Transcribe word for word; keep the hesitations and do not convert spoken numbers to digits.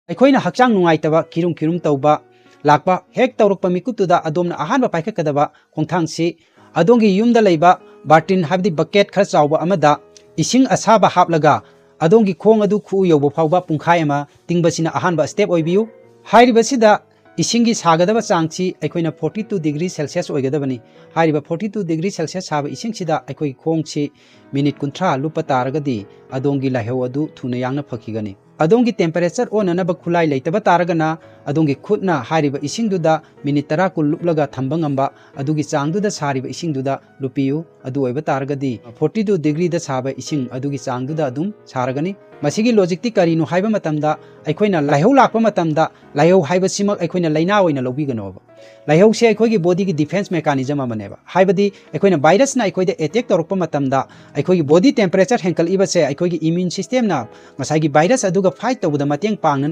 ꯑꯩꯈꯣꯏꯅ ꯍꯛꯆꯥꯡ ꯅꯨꯡꯉꯥꯏꯇꯕ, ꯀꯤꯔꯨꯝ ꯀꯤꯔꯨꯝ ꯇꯧꯕ ꯂꯥꯛꯄ ꯍꯦꯛ ꯇꯧꯔꯛꯄ ꯃꯤꯀꯨꯞꯇꯨꯗ ꯑꯗꯣꯝꯅ ꯑꯍꯥꯟꯕ ꯄꯥꯏꯈꯠꯀꯗꯕ ꯈꯣꯡꯊꯥꯡꯁꯤ ꯑꯗꯣꯝꯒꯤ ꯌꯨꯝꯗ ꯂꯩꯕ ꯕꯥꯔꯇꯤꯟ ꯍꯥꯏꯕꯗꯤ ꯕꯀꯦꯠ ꯈꯔ ꯆꯥꯎꯕ ꯑꯃꯗ ꯏꯁꯤꯡ ꯑꯁꯥꯕ ꯍꯥꯞꯂꯒ ꯑꯗꯣꯝꯒꯤ ꯈꯣꯡ ꯑꯗꯨ ꯈꯨꯎ ꯌꯧꯕ ꯐꯥꯎꯕ ꯄꯨꯡꯈꯥꯏ ꯑꯃ ꯇꯤꯡꯕꯁꯤꯅ ꯑꯍꯥꯟꯕ step ꯑꯣꯏꯕꯤꯌꯨ꯫ ꯍꯥꯏꯔꯤꯕꯁꯤꯗ ꯏꯁꯤꯡꯒꯤ ꯁꯥꯒꯗꯕ ꯆꯥꯡꯁꯤ ꯑꯩꯈꯣꯏꯅ forty two degree Celsius ꯑꯣꯏꯒꯗꯕꯅꯤ꯫ ꯍꯥꯏꯔꯤꯕ forty two degree Celsius ꯁꯥꯕ ꯏꯁꯤꯡꯁꯤꯗ ꯑꯩꯈꯣꯏꯒꯤ ꯈꯣꯡꯁꯤ ꯃꯤꯅꯤꯠ ꯀꯨꯟꯊ꯭ꯔꯥ ꯂꯨꯞꯄ ꯇꯥꯔꯒꯗꯤ ꯑꯗꯣꯝꯒꯤ ꯂꯥꯏꯍꯧ ꯑꯗꯨ ꯊꯨꯅ ꯌꯥꯡꯅ ꯐꯈꯤꯒꯅꯤ꯫ ꯑꯗꯣꯝꯒꯤ temperature ꯑꯣꯟꯅꯅꯕ ꯈꯨꯠꯂꯥꯏ ꯂꯩꯇꯕ ꯇꯥꯔꯒꯅ ꯑꯗꯣꯝꯒꯤ ꯈꯨꯠꯅ ꯍꯥꯏꯔꯤꯕ ꯏꯁꯤꯡꯗꯨꯗ ꯃꯤꯅꯤꯠ ꯇꯔꯥ ꯀꯨꯟ ꯂꯨꯞꯂꯒ ꯊꯝꯕ ꯉꯝꯕ ꯑꯗꯨꯒꯤ ꯆꯥꯡꯗꯨꯗ ꯁꯥꯔꯤꯕ ꯏꯁꯤꯡꯗꯨꯗ ꯂꯨꯞꯄꯤꯌꯨ꯫ ꯑꯗꯨ ꯑꯣꯏꯕ ꯇꯥꯔꯒꯗꯤ forty two degreeꯗ ꯁꯥꯕ ꯏꯁꯤꯡ ꯑꯗꯨꯒꯤ ꯆꯥꯡꯗꯨꯗ ꯑꯗꯨꯝ ꯁꯥꯔꯒꯅꯤ꯫ ꯃꯁꯤꯒꯤ logicꯇꯤ ꯀꯔꯤꯅꯣ ꯍꯥꯏꯕ ꯃꯇꯝꯗ, ꯑꯩꯈꯣꯏꯅ ꯂꯥꯏꯍꯧ ꯂꯥꯛꯄ ꯃꯇꯝꯗ ꯂꯥꯏꯍꯧ ꯍꯥꯏꯕꯁꯤꯃꯛ ꯑꯩꯈꯣꯏꯅ ꯂꯥꯏꯅꯥ ꯑꯣꯏꯅ ꯂꯧꯕꯤꯒꯅꯣꯕ꯫ ꯂꯥꯏꯍꯧꯁꯦ ꯑꯩꯈꯣꯏꯒꯤ bodyꯒꯤ defence mechanism ꯑꯃꯅꯦꯕ꯫ ꯍꯥꯏꯕꯗꯤ ꯑꯩꯈꯣꯏꯅ virusꯅ ꯑꯩꯈꯣꯏꯗ attack ꯇꯧꯔꯛꯄ ꯃꯇꯝꯗ ꯑꯩꯈꯣꯏꯒꯤ body temperature ꯍꯦꯟꯀꯠꯂꯛꯏꯕꯁꯦ ꯑꯩꯈꯣꯏꯒꯤ immune systemꯅ ꯉꯁꯥꯏꯒꯤ virus ꯑꯗꯨꯒ fight ꯇꯧꯕꯗ ꯃꯇꯦꯡ ꯄꯥꯡꯅ